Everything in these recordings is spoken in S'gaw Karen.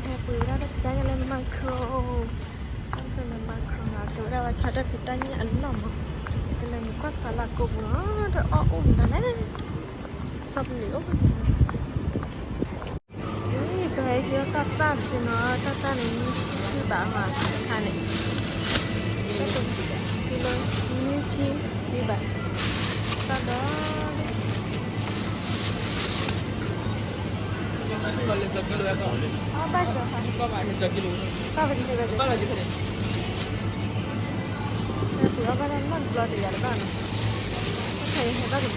ပှ့ၤဝဲဒၣ်တၢ်ဖံးတၢ်ညၣ်လၢ Makro, တၢ်ဖံးတၢ်ညၣ် Makro နီၤ, ကဲဝဲဒၣ်ဝဲဆါတၢ်ဖံးတၢ်ညၣ်အလီၢ်မး, ကလဲၤနုာ်ကွၢ်ဆါလၢကိးပူၤနီၤ, တအီၣ်အိၣ်မတၤလဲၣ်, ဆီပလံၤအိၣ်မတၤလဲၣ်. ပဟဲဟံးအီၣ်တၢ်သၣ်တက့ၢ်နီၤ, တၢ်သၣ်န့ၣ် မံဆံဘးမး, တခါန့ၣ် ကံလီ မံဆံဘး, တၢ်ဒီး အီၣ်ဘၣ်ကၠီၤခါ, ဘၣ်ပဒံးဘၣ်ကၠီၤ, ပှ့ၤအီၣ်ဘၣ်တၢ်နီတဘျီတယၤတဘၣ်နီၤ, တၢ်ခါအံၤဟဲဘၣ်တဘျီ,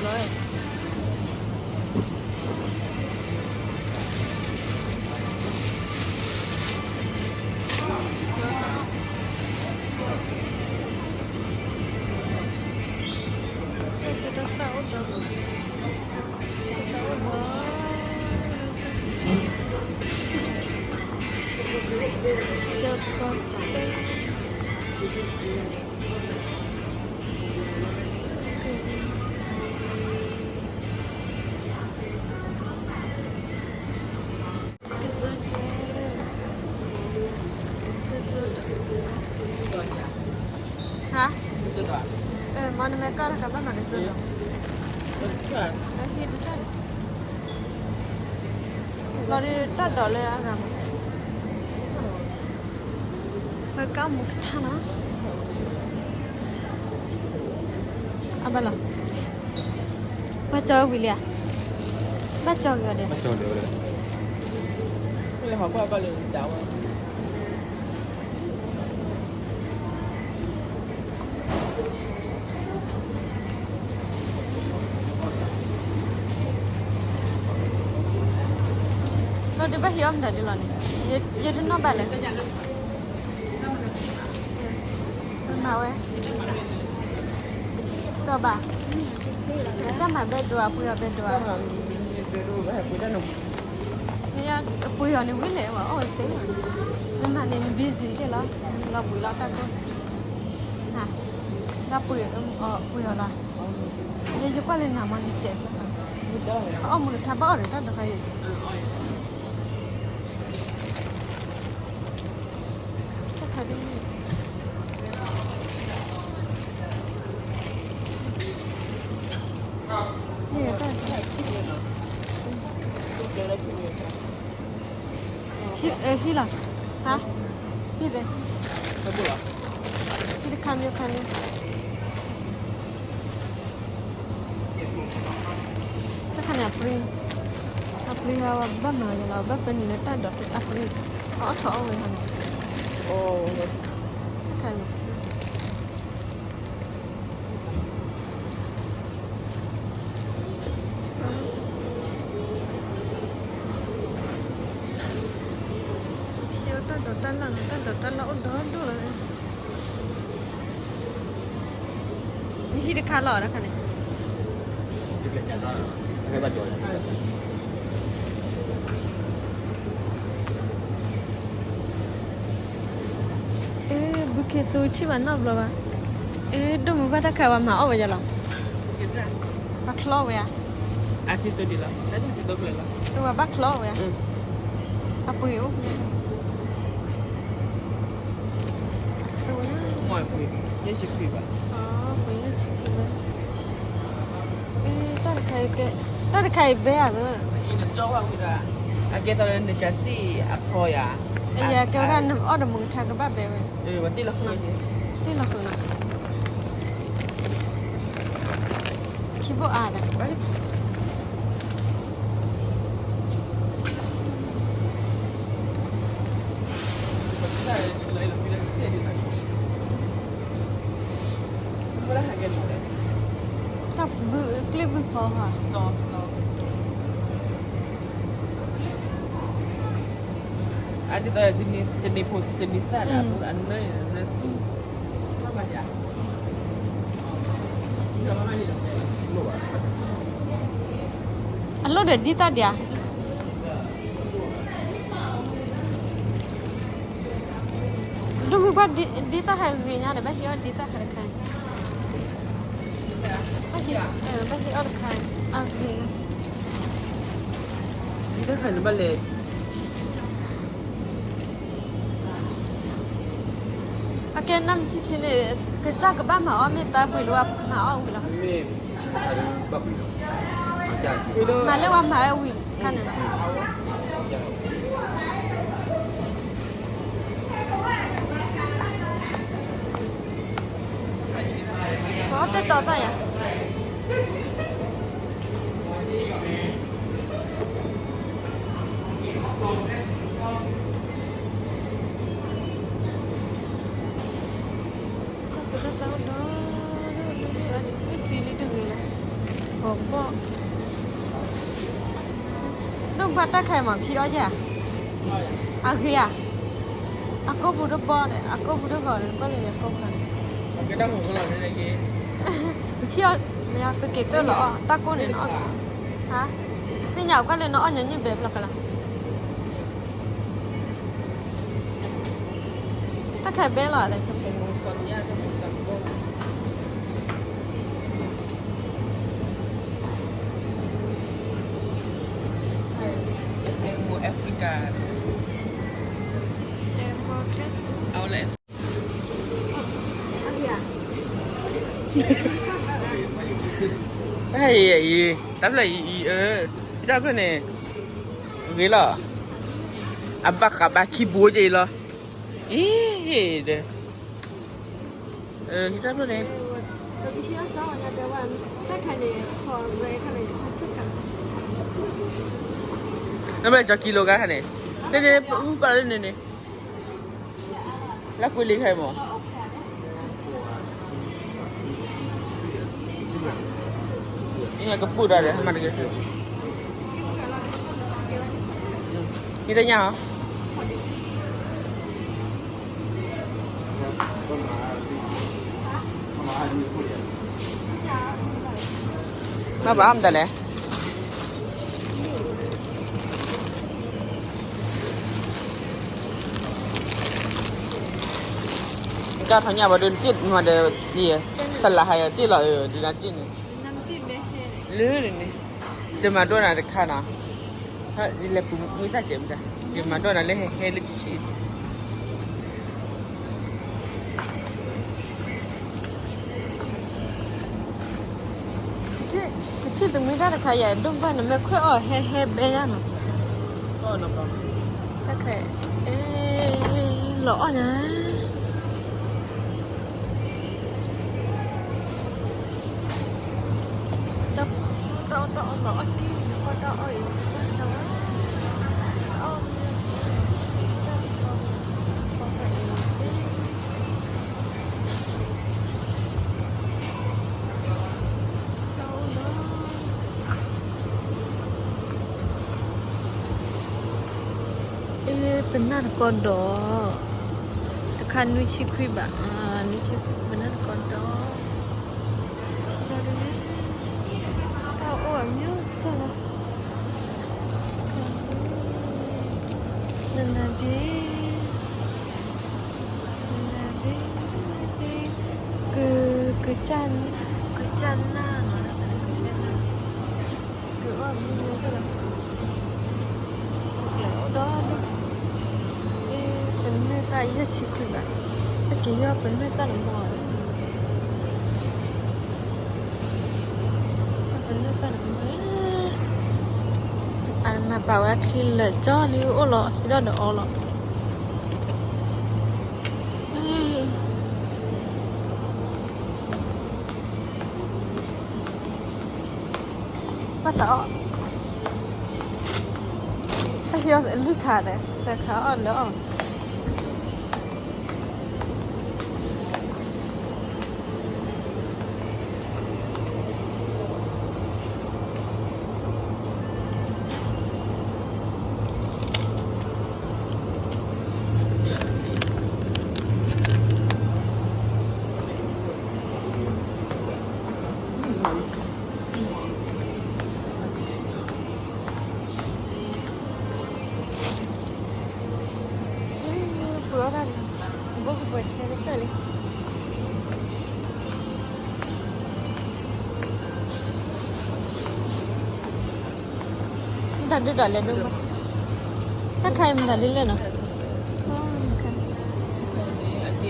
ဟါ, မ့ၢ်နမ့ၢ်ကၢ်တခါဘၣ်မၤကစၢၢ်ဒီး, ဟ့ၣ်ဒုးတၢ်န့ၣ်, လီၤဒုးတၢ်ဒိးလၢအဂၤမး, ပကၢ်မူကထါနီၤ, အဘၣ်လီၤ, ဘၣ်ကၠီဝံၤလံဧါ, ဘၣ်ကၠီက့ၤအီၤဒဲး, ဘၣ်ကၠီဒဲးဝဲဒၣ် လီၤဒုးဘၣ်ဟံးအီၣ်မတၤဒုးလီၤန့ၣ်, ယတနီၣ်ဘၣ်လဲၣ်, မၤဝဲ, ဒီးဘၣ်, ကစၢ်မၤဘဲဒိး အပှ့ၤအီၤဘဲဒိးဧါ မ့ၢ်ပှ့ၤအီၤန့ၣ်ဝံၤလဲၣ် ပှၤအီၣ်ဝဲသ့, မ့ၢ်မၤန့ၣ် န busy တ့ၢ်လီၤ, လီၤပှ့ၤလီၤတၢ်ကိၢ်, လီၤပှ့ၤ, ပှ့ၤအီၤလီၤ, ယကွၢ်လၢနၤမ့ၢ်နစဲး, အီၣ်မုၢ်ကထါဘၣ်အီၣ်ဒီးတၢ်ဒိးခါအံၤ တၢ်ခါဒ်န့ၣ်, ဟံၣ်လီၤ, ဟါ, ဟံၣ်သ့, ဟံၣ်တခါမ့ၢ်ခါန့ၣ် တခါန့ၣ် အပှ့ၤ, အပှ့ၤဟးဘၣ်မၤယလီၤ ဘၣ်ပနံာ်လၢတၢ်ဒိး အပှ့ၤ, အအီၣ်ထီၣ်အီၣ်ဝဲဟါန့ၣ်, တခါန့ၣ် ဖဲတၢ်ဒိးတၢ်လၢ်န့ၣ် တၢ်ဒိးတၢ်လၢ်အိၣ်ဒီဒိၣ်လီၤ, နဟံၣ်တခါလီၤတခါန့ၣ် အ့ ဘုခ့သူထံၣ်ဘၣ်နီတဘျီဘၣ်, အ့ ဒိၣ်မုၢ်ဘၣ်တၢ်ခါဝဲမၤအီၣ်ဝဲယလီၤ, ပှၤချီဝဲဧါ, အဝဲဘၣ်ချီဝဲဧါ, အပှ့ၤအိၣ်ဖဲ ပှ့ၤယဲၢ်ဆံခွံဘၣ်, အ့ တၢ်တခါအံၤကဲ, တၢ်တခါအံၤဘဲဧါသၢ, အယၤကဲဝဲဒၣ်နအီၣ်ဒီးမုၢ်ကထါကဘၣ်ဘဲဝဲ, တ့ၢ်လီၤဃုာ်နီၤ, ခံဘိၣ်အါဒီး တၢ်ဘု ကျ့ၣ်ဘုဖီဟါ, အဒ်သိးတနံၤဖိတနံၤသၣ်ဒီး အနၢၤနၢၤ အလိၣ်ဒီးဒ်သၣ်ဒံးဧါ, ဒိၣ်မုၢ်ဘၣ်ဒ်သၣ်ဟဲဂ့ၤညါဒီး ဘၣ်ဟံးအီၣ်ဒ်သၣ်ခါတခါ, ဘၣ်ဟံးအီၣ်တခါ, အဂ့ၤ, ဒ်သၣ်ခါန့ၣ်ဘၣ်လဲၤ ဒ် အကဲနၢ်မထံထံန့ၣ် ကစၢ်ကဘၣ်မၤအီၣ်မ့ၢ်သးပှ့ၤလၢဝဲမၤအီၣ်ဝံၤလီၤ. မၤလၢဝဲမၤဝဲဝံၤခါန့ၣ်လီၤ. ပှၤအီၣ်တဲတီၤသၣ်ယၤ ကီၢ်သူလၢသးအိၣ်ဒီး အသံလံတဂ့ၤလီၤ. ဘီဘီၣ် ဒိၣ်ဘၣ်တၢ်ခါအံၤမၤဖံးအီၣ်ယၤ အဂ့ၤဧါ. အကိာ်ပူၤတဘီန့ၣ် အကိာ်ပူၤတဂီၤန့ၣ် ကွၢ်လၢယကိာ်ခါန့ၣ် ဟံၣ်အီၣ် မ့ၢ်ပက့ၤကၢၢ်လီၤအီၣ် တၢ်ကိၢ်န့ၣ်နအီၣ် ဟါ သ့ၣ်ညါကွၢ်လၢနအီၣ်ညါညၣ်ဘဲဖျါကလါ တၢ်ခါဘဲလီၤ Africa တဲမီကျဲဆူ တၢ်ဖျၢၣ်အံၤ တၢ်ဖျၢၣ်အံၤ အံၤ တၢ်ဖျၢၣ်န့ၣ် ဂ့ၤလီၤ အဘၣ်ဃးဘၣ်ခံဘိက့ၤလီၤ အံၤ ဒီး တၢ်ဖျၢၣ်န့ၣ် နဘၣ်ကၠီကံလိကါခါန့ၣ် န့ၣ်န့ၣ် ပအူပာ်လၢန့ၣ်န့ၣ် လၢကွံလံခါအံၤမး ကပူၤဒီးမၤတဂ့ၤ မ့ၢ်တညါဟီ မၤဘၣ်အီၣ်မတၤလဲၣ် ကထီၣ်ညါဘၣ်ဒုးတ့ၢ်မၤဒီး စလၢဟးယတ့ၢ်လီၤအၢ ဒုးနၤတ့ၢ်န့ၣ် လၢန့ၣ်န့ၣ် ယမၤဒိၣ်နၤတခါနီၤ လဲၤပူၤမုၢ်သၣ်စဲးမတၤ ယမၤဒိၣ်နၤလၢဟဲဟဲလၢဆံးဆံး ကထံၣ်သမံတၢ်တခါယဲ ဒိၣ်ဘၣ်နမဲာ်ခွဲးအီၣ်ဟဲဟဲဘဲယါနီၤ တၢ်ခဲ လီၤအီၣ်ညါ တၢ်အီၣ်တၢ်အီၣ်လီၤအီၣ်တံၢ် တၢ်အီၣ်တၢ်အီၣ်အံၤ တၢ်ဆါဝဲ တၢ်အီၣ်မ့ၢ် တၢ်အီၣ် အ့ ပနၢ်တကီဒီး တခါနွံဆံခွံဘး နွံဆံခွံ ပနၢ်တကီဒီး ဒီးဒ်န့ၣ် တၢ်အိၣ်အမျိုးမျိုးလီၤ နနဘ့ နဘ့ က ကစၢ် ကစၢ်နၢ်နီၤ ကစၢ်နၢ် ကအီၣ်မ့ၢ်မ့ၢ်ကလီၤ ဒီး ပနွဲၢ်သၣ်ယဲၢ်ဆံခွံဘး အက့ၤယီၢ်ပနွဲၢ်သၣ်တမီၢ် ပနွဲၢ်သၣ်တမီၢ် အမၤပာ်ဝဲအချံလၢာ်ကၠီလံအိၣ်လီၤ ဟံးဒီးဒီးအီလီၤ ဘၣ်သးအီၣ် တၢ်ဟံးအီၣ်လွံၢ်ခါသဲး သဲးခါအီၣ်လၢအီၣ် ပှၤအီၣ်တၢ်န့ၣ် ဘိကပှဲၤဆဲတဖျၢၣ်လံ မတၤဒုးဒၣ်လဲၣ်ဒိၣ်ဘၣ် တၢ်ခါအံၤမတၤဒုးလဲၣ်နီၤ အက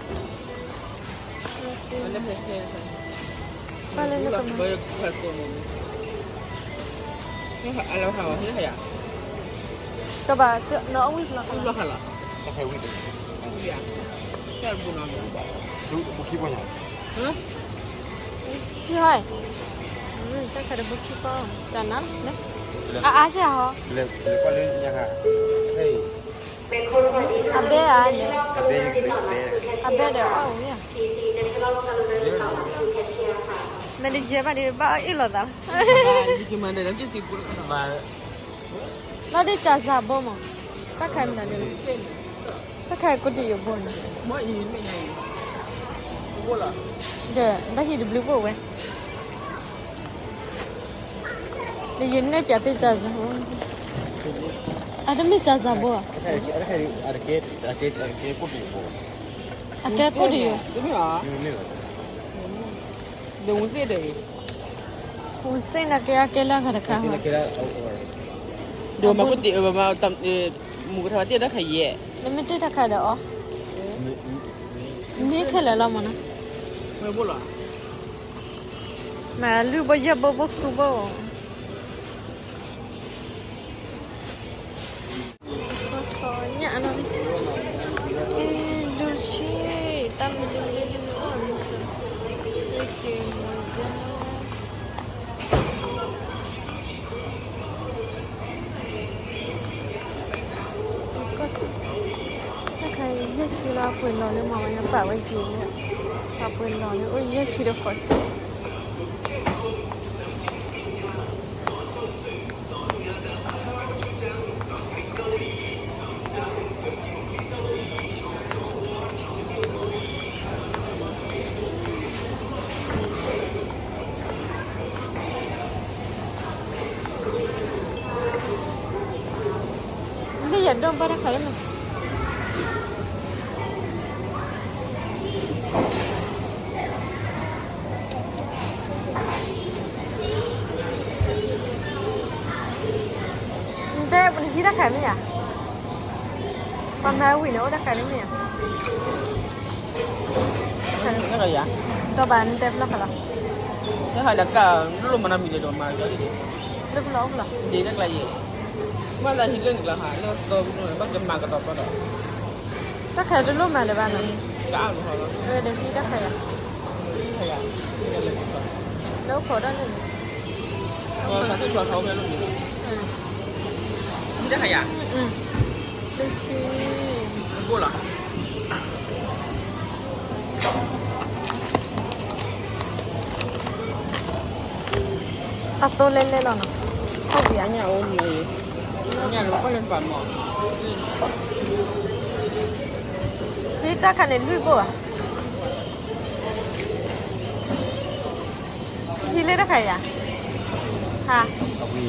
ပၢ်လၢနကမၤ ကဘၣ်နီၣ်အဝံၣ်ဘျီ တၢ်ခဲဝံၣ်တ တၢ်ခဲဝံၣ်တ ဟါ တၢ်ခဲတဘိခံပီ တၢ်နါ အါအါစ့ၢ်ဟီ အဘဲဧါန့ၣ် အဘဲဒီးအီၣ်ဝံၤ မ့ၢ်တယဲၢ်ဘၣ်ဒီး ဘၣ်အီၣ်အ့ၣ်လိာ်သး လီၤဒ့ၣ်ကၢ်စၢ်ဘိမး တၢ်ခါမနုၤလဲၣ် တၢ်ခါကိးတံၢ်ယိာ်ဘိန့ၣ် ဒီးဘၣ်ဟံၣ်တဘျုးဘိဝဲ ဒီးယန့ၢ်ပၠးသ့ၣ်ကၢ်စၢ်ဘိ အတမ့ၢ်ကၢ်စၢ်ဘိဧါ အကဲကိးတံၢ်ယိာ် ဒီးဝူစ့ၣ်န့ၣ် ကဲအကဲလၢအဂၤတခါ ဒီးမၤကိးတံၢ် မူကထီၣ်တ့ၢ်တၢ်ခါယဲၢ် နမ့ၢ်တ့ၢ်တၢ်ခါဒီးအီၤ မ့ၢ်ခဲလၢာ်လီၤမးနီၤ မၤလုၢ်ဘိယဲၢ်ဘိဘိဃုဘိ ညၣ်နီၤ ဒုးဆံ တၢ်မနုၤမနုၤမနုၤအီၣ်မုၢ်စၢ် ဝ့ၢ်က့ၤမီၤယါ တၢ်ခါယဲၢ်ဆံလီၤ အပှ့ၤလီၤလၢမၤဝဲညါပာ်ဝဲယံၤလၢ အပှ့ၤလီၤလၢအိၣ်ယဲၢ်ဆံဒီးဃိးဆံ ဒိၣ်ဘၣ်တၢ်ခးလၢမ့ၢ် နတဲပနဟံးတၢ်ခးမ့ၢ်ဧါ, ပှၤမၤဝံၤန့ၣ် အိၣ်တၢ်ခးန့ၣ်မ့ၢ်ဧါ, ဒီးဘၣ်နတဲဖျီဖးလီၤ, တၢ်ခးဒီးကၢ် လိၣ်မၤနီတမံၤဒီးမၤဒီး လၢဖျီအိၣ်ဖျီ, ဒ်တၢ်ကျါယဲ, မ့ၢ်သးဟံးလၢနကျါဟး လၢသီပူၤန့ၣ် ဘၣ်ကမၤကဒီးကဒီး တၢ်ခးတလိၣ်မၤလၢၤဘၣ်နီၤ, တၢ်အါလီၤဟီလီၤ, ဝဲဒီးဟံးတၢ်ခးယၤ, လၢအိၣ်ခိးဒၣ်န့ၣ်န့ၣ်, ဟံးတၢ်ခးယၤ, လၢဆံ, ဘိၣ်လီၤ, အသိလဲလဲလီၤနီၤ, ဟုတ်ပြီ, ညအိၣ်မီၤ, ညအိၣ်ပှဲၤလၢပှၤမီၤ, ဟံးတၢ်ခးန့ၣ်လွံၢ်ဘိၣ်ဧါ ဟံးလၢတၢ်ခါယၤ, ဟါ, အဝံၤ, အပှ့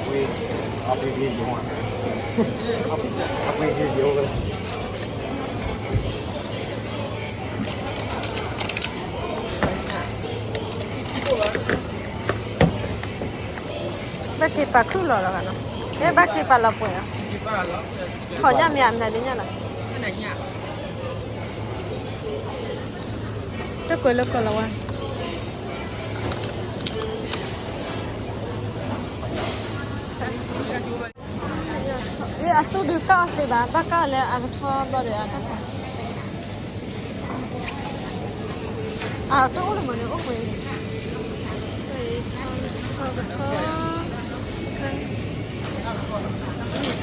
ၤ, အပှ့ၤဂ့ၤယိ, အပှ့ၤဂ့ၤယိ, ဘၣ်က့ၤပာ်ခုၣ်လီၤလီၤဂၤနီၤ, အဲ ဘၣ်က့ၤပာ်လီၤပှဲၤလီၤ, ထီၣ်ညၣ်မ့ၢ်အမနုၤဒ်ညၣ်လီၤ, တကွဲးလၢကီၢ်လီၤဝဲ အသူၣ်ဒုးကၣ်အီၣ်သ့ဘၣ်, ဘၣ်ကၣ်လၢအကထီဘျီဒီးအတၢ်ခါ, အတအိၣ်လၢမနုၤအိၣ်ပှဲၤ,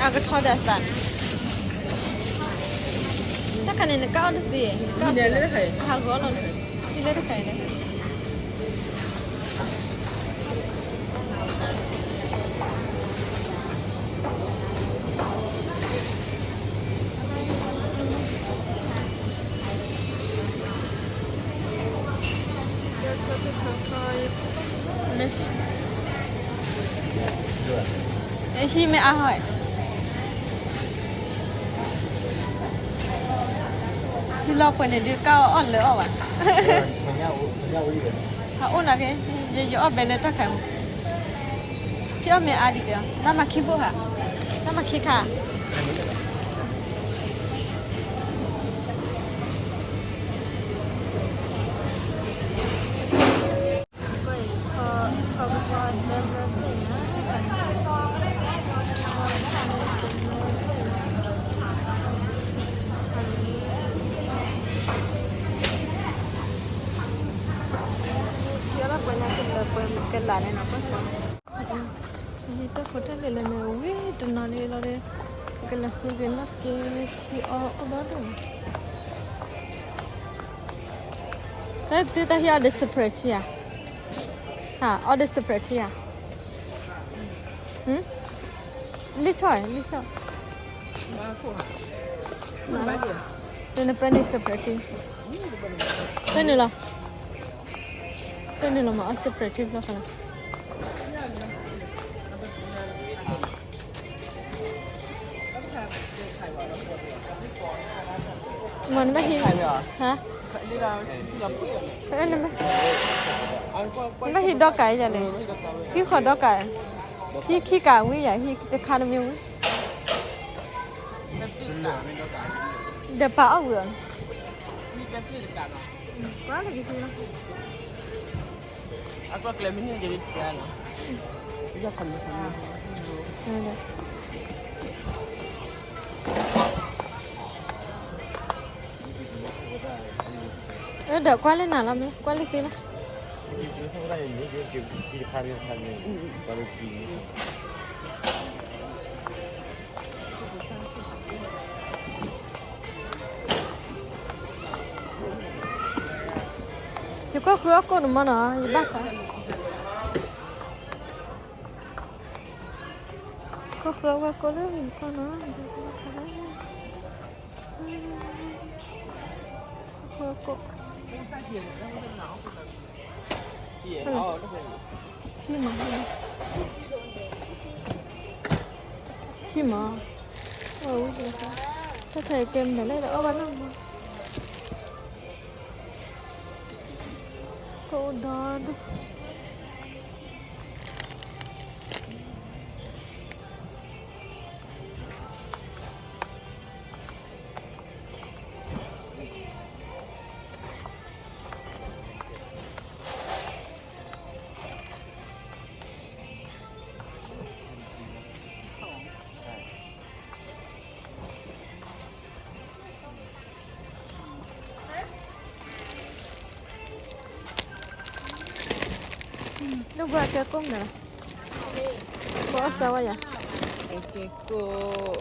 အကထီဒီးအသး, တၢ်ခါန့ၣ် နကၣ်အီၣ်တသ့, နကၣ်အီၣ်သ့, အဟးဂီၤလီၤန့ၣ်, သ့လၢတခါအံၤန့ၣ် ဟံးမ့ၢ်အါဟီ, ဟံးလီၤပှဲၤန့ၣ်ဒုးကၣ်အီၣ်လၢအီၣ်ဘၣ်, အအိၣ်နာ်က့, ယအီၣ်ဘဲလၢတၢ်ခါမး, ဖံးအီၣ်မ့ၢ်အါဒံးက့ၤ, တၢ်မၤခံဘိၣ်ဧါ, တၢ်မၤခံခါ ကလးန့ၣ်နီၤ, ပှၤစး, ယတၢ်ဖိတၢ်လံၤလၢန့ၣ် ဝံၤတနီၤလံလီၤဒီး, ပကလဲၤဃုက့ၤနီၣ်က့ၤထံအီၣ်အိၣ်ဒီဒူၣ်မး, တၢ်သုတၢ်ဟံးအီၣ်ဒီး separate ထံဧါ, ဟါ, အီၣ်ဒီး separate ထံဧါ, လံၣ်ဆီၣ်, လံၣ်ဆီၣ်, ဒီးနပၢနုာ် separate ထံ, ပၢနုာ်လီၤ, ပၢနုာ်လီၤမး အီၣ် separate ထံဖျီဃီလီၤ. မ့ၢ်နဘၣ်ဟံး, ဟါ, နဘၣ်ဟံးဒီကးယၤလဲၣ်, ဟံးဃီဒီကး, ဟံးခံကးဝံၤယၤ ဟံးတခါတမံၤဝံၤ, ဒီးပာ်အီၣ်ဝံၤအီၤ, ကွၢ်လၢကသ့လီၤ. အဒီးကွၢ်လၢနၤလီၤမ့ၢ် ကွၢ်လၢသ့လီၤ. ယကွၢ်ဃုအီၣ်ကိၣ်န့ၣ်မ့ၢ်နီၤ ယဘၣ်ဃး, ကွၢ်ဃုအီၣ်ဝဲကိၣ်လၢယကွၢ်နီၤ, ယဘၣ်ဃးလၢ ကိၣ်, ဟံၣ်မး, ဟံၣ်မး, တၢ်ခဲအံၤကဲမနုၤလဲၣ် တအီၣ်ဘၣ်နီတမံၤ, ကိၣ်ဒီဒူၣ်. ဒိၣ်ဘၣ်ကဲကိၣ်မနုၤလဲၣ်, ပအီၣ်စၢၤဝဲယၤ, ကဲကိၣ်.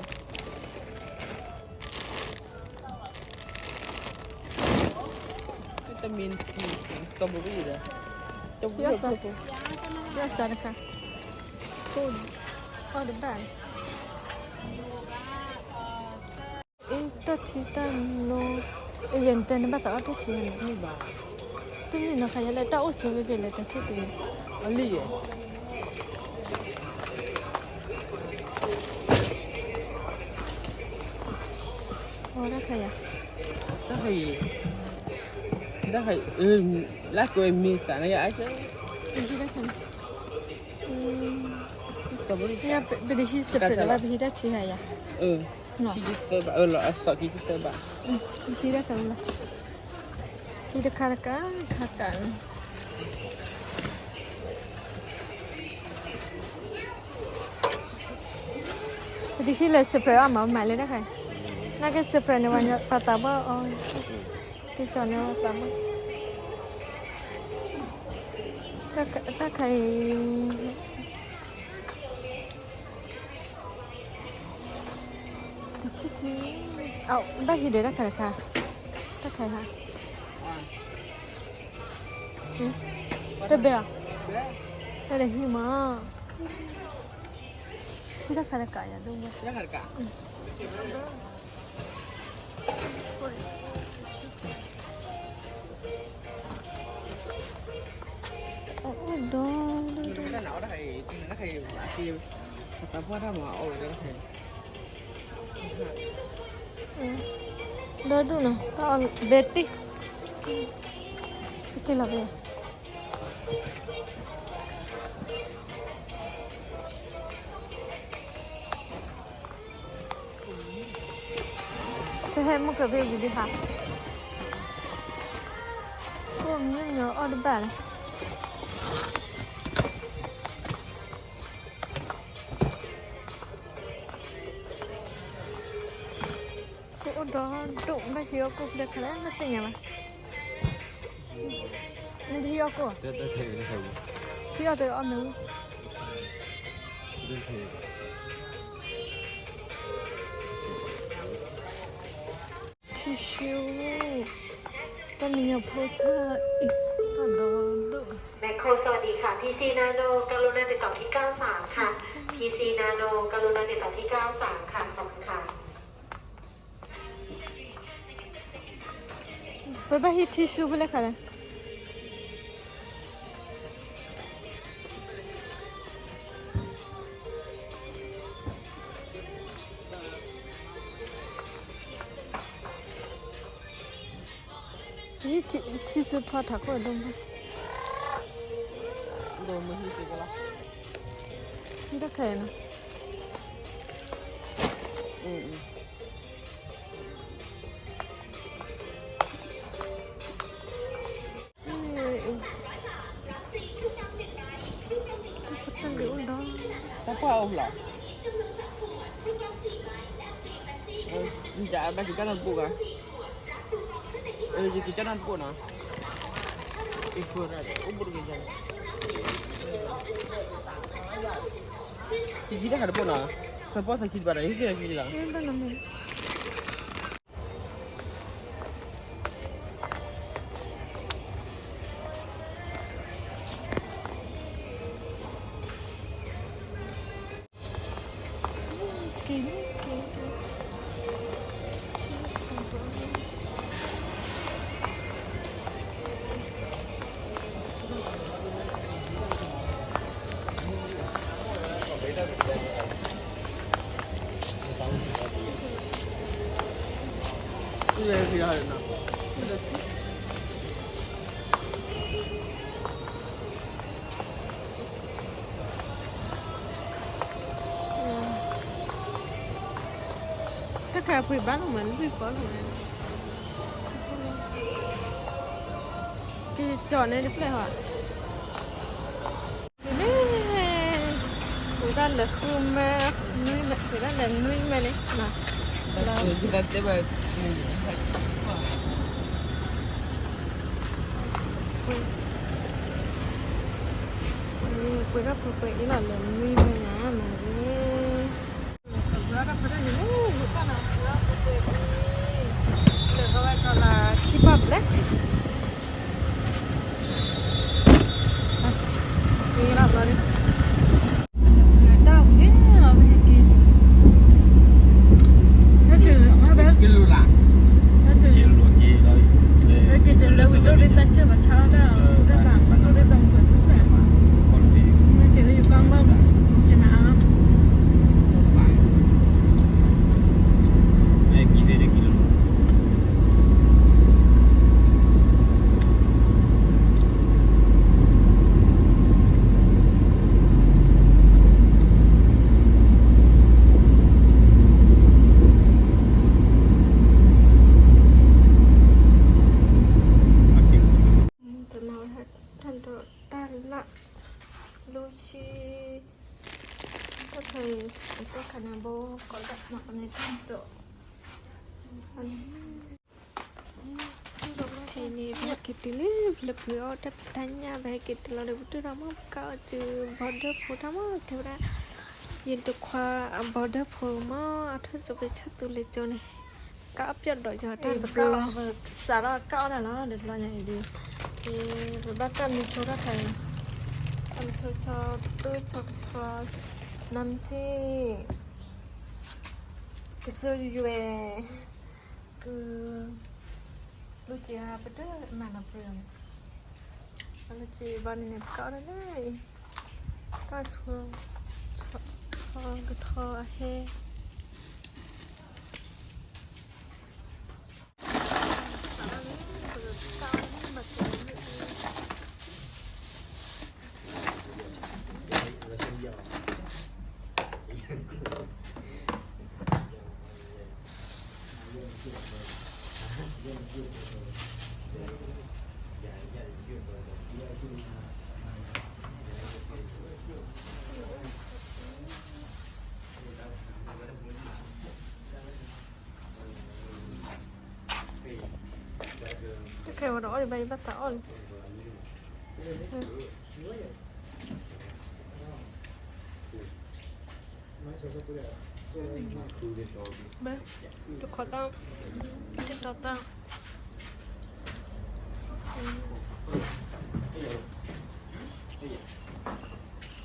တမ့ၢ် strawberry ဒီး ယီၣ်စၢ်, ယီၣ်စၢ်တခါ, ကိၣ်, အီၣ်တဘၣ်, အ့ တၢ်ထံတၢ်နိ, အယဲၢ်နတဲန့ၣ်ဘၣ်သးအီၣ်တၢ်ထံန့ၣ်, တမ့ၢ်နီၤခါယလဲၣ် တၢ်အိၣ်စ့ဝဲဖဲလဲၣ်တၢ်ထံထံန့ၣ်, အီၣ်တၢ်ခါယၤ, တၢ်ခါအံၤ, တၢ်ခါအံၤ, လၢကွဲမ့ၢ်သးန့ၣ်ယၤ, ပတဟံး separate လၢၤဘၣ် ပဟံးတၢ်ထံခါယၤ, ခံသၢဘၣ်, အၢ လီၤအသီခံသၢဘၣ်, ပဟံးတၢ်ခါလီၤ, ဟံးတခါတကး ခါကးန့ၣ် ပတဟံးလၢ separate အီၤမး မၤလၢတၢ်ခါအံၤ, နာ်က့ separate န့ၣ် ပှၤသးပှၢ်အီၤ, ကစီၤန့ၣ်ပှၤသးပှၢ်, တၢ်ခါအံၤ, တဆံတ, ဘၣ်ဟံးဒီးတၢ်ခါတခါ, တၢ်ခါခါ, တဘဲအီၤ, တၢ်ဒီးဟံးမး, ဟံးတၢ်ခါတကးယၤဒိၣ်မး, အအိၣ်ဒီး, ဒီဒူၣ်နီၤ, ဘဲတ့ၢ်, တက့ၢ်လီၤဘဲ ပဟဲမုၢ်ကဘ့ၣ်ဝံၤဒံးဟါ, ကိၣ်မုၢ်ညီအီၣ်တဘၣ်လီၤ, ကိၣ်အိၣ်ဒီဒူၣ်, ဘၣ်ဟံးအီၣ်ကိၣ်ဖဲလဲၣ်ခါလဲၣ် နသ့ၣ်ညါဘၣ်, နတဟံးအီၣ်ကိၣ်, ဟံးအီၣ်တအီၣ်မ့ၢ်ဝံၤ tissue, တၢ်မံညီဖိဆၣ်အံၤ တၢ်ဒီဒူၣ်, Macro สวัสดีค่ะ พีซี Nano กรุณาติดต่อที่ เก้าสาม ค่ะ พีซี Nano กรุณาติดต่อที่ เก้าสาม ค่ะ ขอบคุณค่ะ ပဘၣ်ဟံး tissue ဖဲလဲၣ်ခါလဲၣ် ဟံး tissue ဖီထးခိၣ်ဒိၣ်မး, ဒိၣ်မးဟံးစ့ၢ်ကီးလီၤ, ဟံးတၢ်ခဲအံၤနီၤ, တၢ်ပှၢ်အိၣ်ဖျါ, ယဘၣ်က့ၤကၢ်နၢ်တပိၢ်ဂၤ, ယက့ၤကၢ်နၢ်တပိၢ်နီၤ, အိၣ်ဘူးတက့ၤ, ယဟံးတၢ်ခါတပိၢ်နီၤ, သပှၢ်သခံတဘၣ်ဒီး ဟံးက့ၤလီၤခံလီၤ. တၢ်ခါပှ့ၤဘၣ်လီၤမး နပှ့ၤဖီလီၤမး, ကကၠီၣ်န့ၣ်တဖျၢၣ်ဟီ, ဒ်န့ၣ်, ပှ့ၤတၢ်လဲၤဃုမၢ, နွံမၢ, ပှ့ၤတၢ်လဲၤနွံမၢန့ၣ်, ပှ့ၤတၢ်ပှ့ၤပှ့ၤအံၤလီၤ လဲၤနွံမၢညါမးန့ၣ် လဲၤဃုတၢ်န့ၣ် လဲၤဃုတၢ်န့ၣ် လဲၤဃုဝဲကီးလၢခံဘၣ်ဘျဲၣ် က့ၤလီၤဘျီန့ၣ် တၢ်ဝံၤလီၤ ဟဲက့ၤ ဟဲက့ၤ ဟဲက့ၤ ဟဲက့ၤ ဟဲက့ၤတလၢဝံၤဒိၣ်ဒ်တၢ်ဆၢဘၣ်ဆါတၢ် တၢ်ဘၣ်ဒိၣ်ဒ်တၢ်မုၢ်ကၢ် ဟဲက့ၤလၢယကီၢ်ဘၣ် က့ၤမးအါ တနီၤဟဲထီၣ်ဒီးတၢ်လၢ် လူဆံ တၢ်ခါအံၤ တၢ်ခါန့ၣ်ဘိ ကီးလၢမၤန့ၣ်ထီၣ်ဒီး ခဲအံၤန့ၣ် ပဟဲက့ၤတုၤလၢ ပလၢပှဲၤအီၣ်တၢ်ဖံးတၢ်ညၣ် ပဟဲက့ၤတုၤလီၤဒီး ပတုၤထီၣ်မး ပကအီၣ်စု border ဖိတၢ်မး တဲဝဲဒၣ် ယတခွါအ border ဖိမး အထီၣ်စိပ့ၤဆၢသူလ့ၤကၠိန့ၣ် ကအီၣ်ပျီၢ်ဒီးယီၤတၢ်ဘျီ စးထီၣ်ကအီၣ်တၢ်လီၤ တဘျီညါအံၤဒီး ပဘၣ်တၢ်မံဆိတၢ်ခါအံၤ တၢ်မံဆိဆီ သူဆီကထီ နါမကၠံ ကစၢ်ယွဲၢ် က လူစ့ဟါပတမၤနီၤပြၢၤန့ၣ် လူစ့ဘၣ်န့ၣ်န့ၣ် ပကအီၣ်ဒၣ်လၢ ကဆိ ကထီအဟဲ တၢ်ခဲဝဲဒီးအီၣ်ဒံးဘၣ် ယဘၣ်သးအီၣ်လံ တခီတ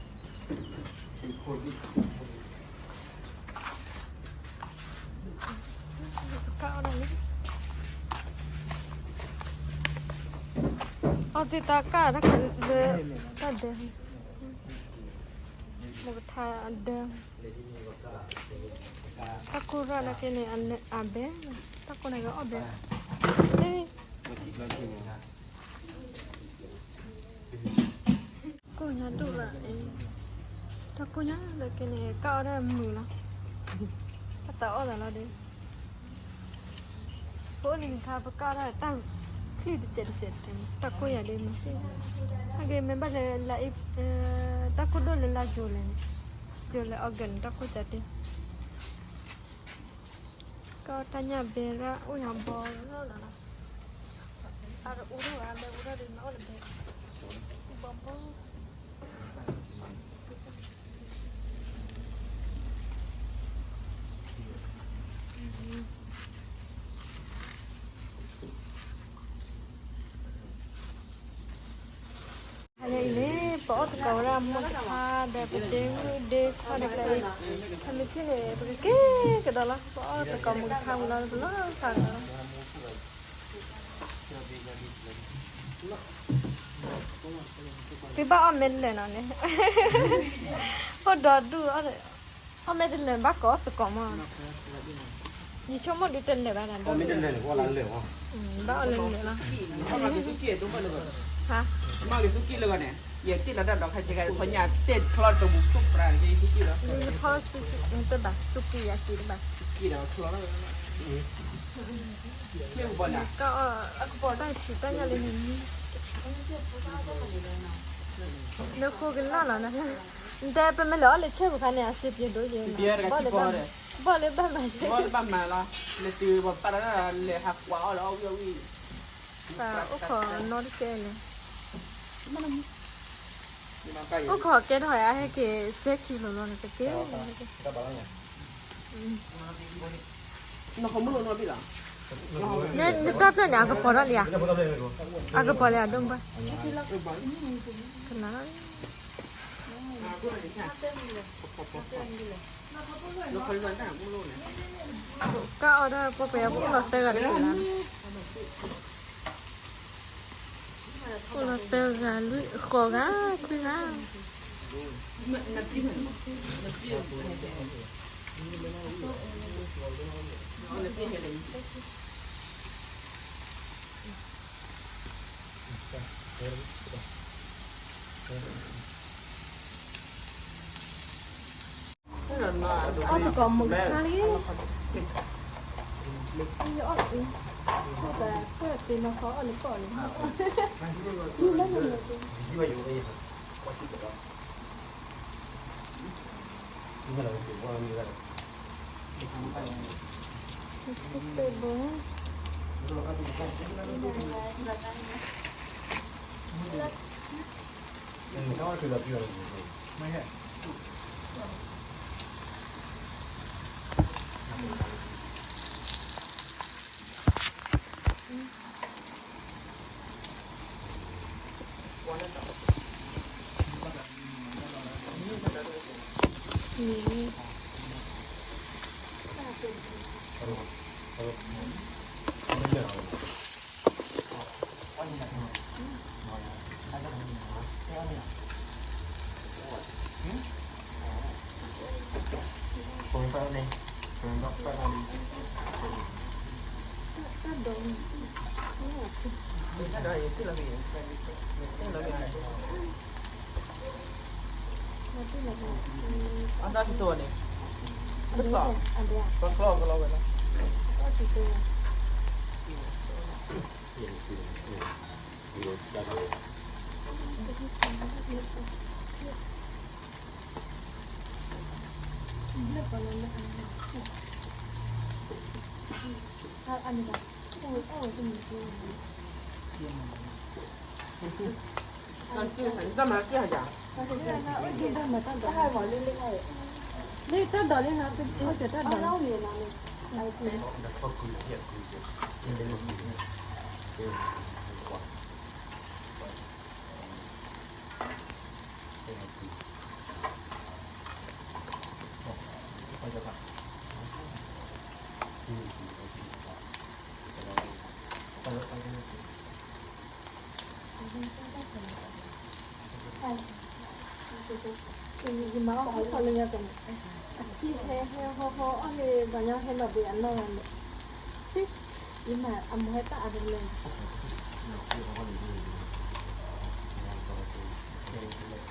ၢ် တတီတၢ် အီၣ်သ့ၣ်တၢ်ကၢ်တၢ်ကလၢ တၢ်ဒၢ မုၢ်ကထါအဒၢ တၢ်ကိၢ်ရၣ်နာ်က့န့ၣ် အဘဲ တၢ်ကိၢ်နာ်က့အီၣ်ဘဲ ကိၢ်ညါဒိၣ်လၢ တၢ်ကိၢ်ညါလၢက့န့ၣ် ကၢ်အီၣ်ဒၣ်မုာ်လီၤ တၢ်သးအီၣ်သးလီၤဒီး ပအိၣ်လံနခါ ပကၢ်အီၣ်ဒၣ်တၢ်ချံတစဲးတစဲး တၢ်ကိၢ်ယၤဒ်မ့ၢ် အဂ့ၤမ့ၢ်ဘၣ်လၢ တၢ်ကိၢ်ဒိၣ်လၢလါ July န့ၣ် July August န့ၣ် တၢ်ကိၢ်ကၢ်တ့ၢ် ကီတၢ်ညၣ်ဘဲရၣ် အိၣ်ညါဘီရၣ်လီၤလီၤ အရအူထီၣ်ဘဲအူထီၣ်ဒီး နအိၣ်လၢဘဲ ဘီဘီ အံၤန့ၣ် ပအီၣ်သကိးဝဲဒၣ်မုၢ်ကထါဒီး ပဒ့မုၢ်ဒ့ခွါဒီး ခဲမုၢ်ဆ့ၣ်န့ၣ် ပကက့ၤကဒီးလီၤ ပအီၣ်သကိးမုၢ်ကထါဝံၤလီၤ ပလီၤဖးကဒီးလီၤ သုဘၣ်အီၣ်မ့ၢ်တလၢာ်နီၤန့ၣ် အိၣ်ဒီဒူၣ် အီၣ်မ့ၢ်တလၢာ်ဘၣ်ကိးသကိးမး ယဆိကမိၣ်ဒုးတလဲၤဘၣ်နၤဒီး, ဘၣ်အီၣ်လၢလၢာ်လီၤ, ဟါ, မ့ၢ်ဂ့ၤသူက့ၢ်လၢဂီၢ်န့ၣ်, ယတ့ၢ်လီၤတၢ်ဒီးခါဆဲးကဲ ခီညၣ်တဲာ်ချီတမူခိၣ်ပြးန့ၣ် ယသူက့ၢ်လီၤ, ယဖီသူက့ၢ်တဘၣ်, သူက့ၢ်ယၤက့ၢ်တဘၣ်, က့ၢ်ဒီးချီလီၤ, မ့ၢ်ဘၣ်နၤ, ကီၢ်တၢ်ဆူးတၢ်ညၣ်လၢန့ၣ်, နဃိကလာ်လီၤနၤ, နတဲပမ့ၢ်လဲၤအီၣ်လၢဆဲးပူၤခါန့ၣ် အစ့ပျဲဒိၣ်ယဲ, ဘီၣ်လၢဘၣ်မၤ, ဘီၣ်လၢဘၣ်မၤလီၤ, လဲၤတုၤပှၤပာ်လၢလဲၤဟးကွၢ်အီၣ်လၢအီၣ်ဝံၣ်အီၣ်ဝံၣ်, အိၣ်ခိးနီတကဲလဲၣ်, အိၣ်ခိးကဲထီၣ်ယၤ ဟဲက့ၤစဲခံလိၤလီၤန့ၣ် တကဲ, နတၢ်ဖျၢၣ်န့ၣ် အကပီၤထီၣ်လံဧါ, အကပီၤလံဧါ ဒိၣ်မး, ကနၣ် ကအိၣ်ဒီးပှၤပယီၤပအိၣ်လီၤသၢဂၤတက့ၢ်လီၤ, အိၣ်လီၤသၢဂၤလွံၢ်ဃိးဂၤခွံဂၤ, အီၣ်တကိးမုာ်ခါလံ, ယအီၣ်တအံၤ, ခိၣ်သးကွဲၢ်သ့နီၢ်ခီအီၣ်လၢကီၢ်လံ, လၢတၢ်ဒိးလံနီၤ, တၢ်ဒိးလံ. ယမၤအီၣ်ဟီၣ်လၢညါကန့ၣ်, အထံဟဲဟဲဟီၣ်ဟီၣ်အီၣ်လၢပှၤညီဟဲလီၤဘှံးအနီၢ်ဂၤန့ၣ်, ယမၤအမိၢ်ဟဲတၢ်အါတလၢန့ၣ်,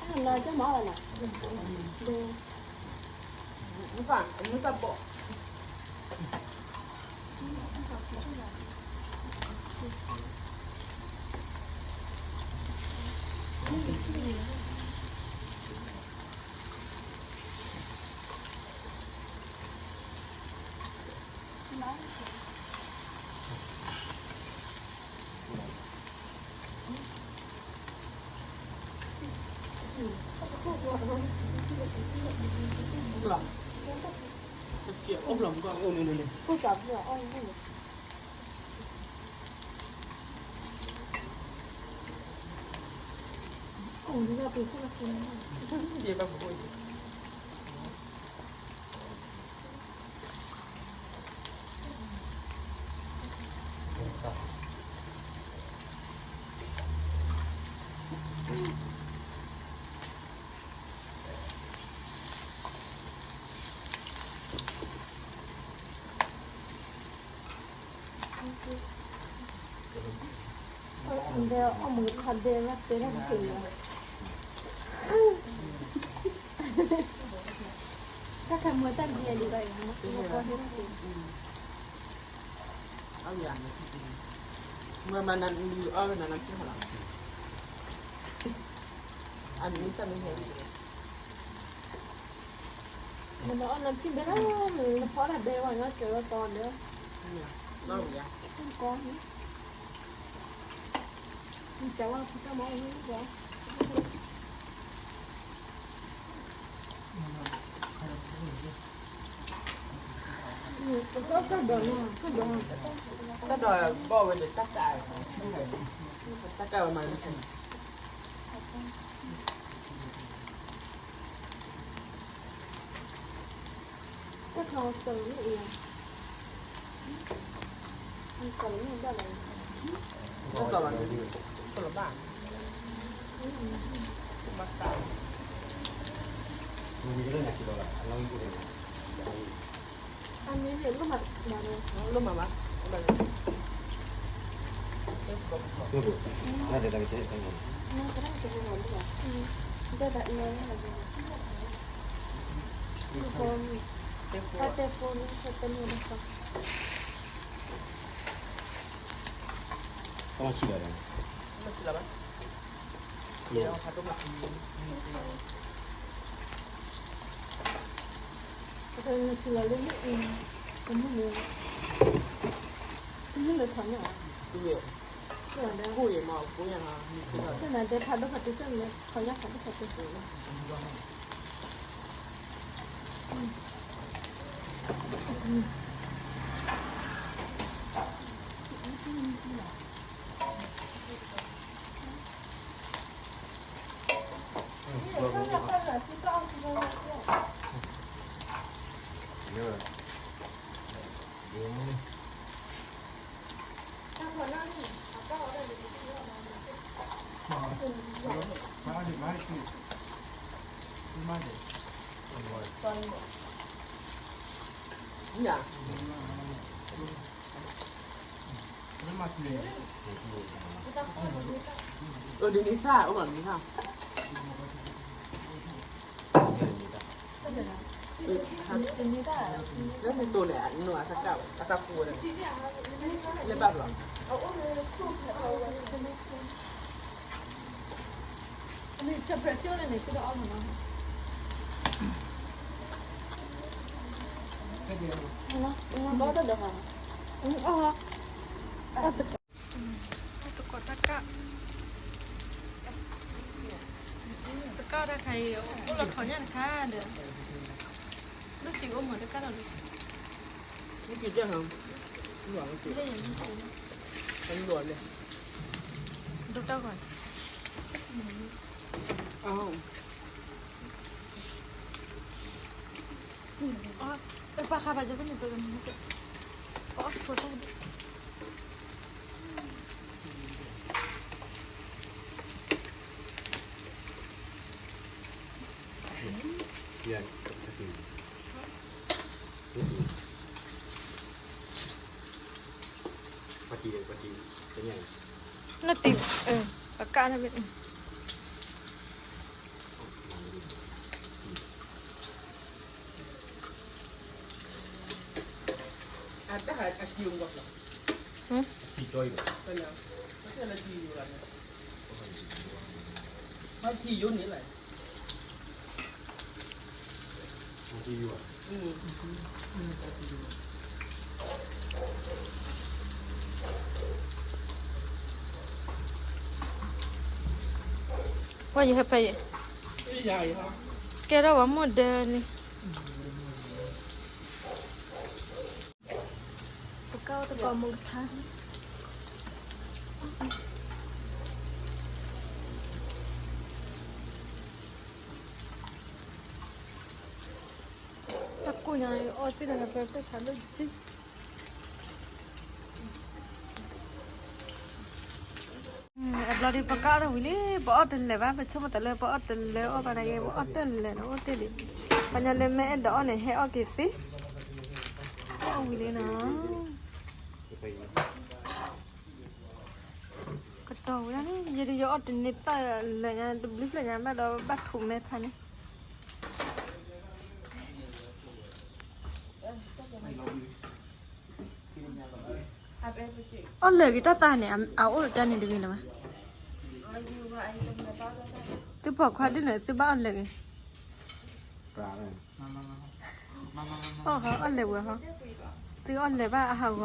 အနီၢ်ကမၤအီၣ်လၢ, မုၢ်သၣ်ဘီၣ်. ဒီးအီၣ်မူခီဒဲဝဲတဲတၢ်တက့ၢ်လီၤ. တၢ်ခါမ့ၢ်တၢ်ဒ်အံၤဒီး မ့ၢ်မၤနၤနုၤအီၣ်နၤနၤထံၣ်ဟါလီၤ. အမ့ၢ်တၢ်မ့ၢ်ဟဲ နအီၣ်နၤထံၣ်ဘဲလီၤ, နဖီတၢ်ဘဲဝဲ နကဲဝဲကီလၢ ကီ နကဝဲဖုတၢ်မၤအီၣ်ဝဲလၢကီ တၢ်ဒီးဘီၣ်ဝဲဒီးတၢ်ကၢ်, တၢ်ကၢ်ဝဲမၤလၢ တၢ်ခီစၢ်န့ၣ်အံၤ, တၢ်ခီလီၤန့ၣ်, တၢ်ခီလီၤဘၣ်, မၤတၢ်, အမ့ၢ်န့ၣ် လိၣ်မၤ, လိၣ်မၤဘၣ်, တၢ်တဲဖိန့ၣ် တၢ်တဲဖိန့ၣ် တၢ်တဲဖိန့ၣ် တၢ်တဲဖိန့ၣ် တၢ်ထံၣ်လီၤလၢမ့ၣ်အူ, တမ့ၢ်လၢ, တမ့ၢ်လၢထီၣ်ညၣ်, တနၤဒဲးဖးဒိၣ်ဖးတံၢ် တမ့ၢ်လၢထီၣ်ညၣ်ဖးဒိၣ်ဖးတံၢ်, အဒ်န့ၣ်သၣ်, အိၣ်ဘၣ်န့ၣ်သၣ်, လၢနတိၢ်န့ၣ် အတၢ်ကူဝဲ, လၢဘၣ်ဘျီ တကိးတၢ်, တကိးတၢ်ခါအံၤ အိၣ်လီၤထီၣ်ညၣ်တခါဒီး လၢစံးအိၣ်မးတကၢ်လီၤ, ဒိၣ်တၢ်ဂီၤ, ပၢ်ဃါဘၣ်ယၤဖဲန့ၣ် ပအီၣ်ဆိတၢ်ဒံး နတံၤ, ပကးန့ၣ်, ပှၤယဟဲဖဲယဲၢ်, ကဲထီၣ်ပှၤမိၢ်ဒၢန့ၣ် ပကအိၣ်တကိးမုၢ်ကထါ, တၢ်ကိၢ်ညါအီၣ်စံၣ်တဂၤ ပၢ်တၢ်ဆါလၢယံၤ, အဘျီဒီး ပကအီၣ်တဝံၤလံ, ပအီၣ်တလဲၤဘၣ်, ပဆိကမိၣ်သးလၢပအီၣ်တလဲၤအီၣ်ဘၣ်တဂ့ၤ, ပအီၣ်တလဲၤဒီးအိၣ်တ့ၢ်ဒံး, ပှၤညီလၢမ့ၢ်အဲၣ်ဒိးအီၣ်န့ၣ် ဟဲအီၣ်က့ၤသ့, အီၣ်ဝံၤလံနီၤ. ကတီၤဝဲဒၣ်န့ၣ် ယဒုးယအီၣ်တန့ၢ်သၣ်လၢာ်ညါ တဘျုးဖျၢၣ်ညါဘၣ်ဒီး ဘၣ်ထူးမဲဖးန့ၣ် အီၣ်လၢာ်ဂ့ၤတၢ်သၣ်န့ၣ် အအိၣ်တၢ်န့ၣ်တဂ့ၤလၢၤဘၣ်. သုပိာ်ခွါဒ်န့ၣ် သုဘၣ်အီၣ်လၢာ်ဂ့ၤ, အီၣ်ဟီ အီၣ်လၢာ်ဝဲဟီ, သုအီၣ်လၢာ်ဘၣ်အဟးဂ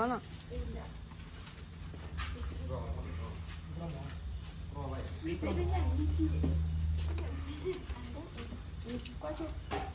ီၤလီၤ.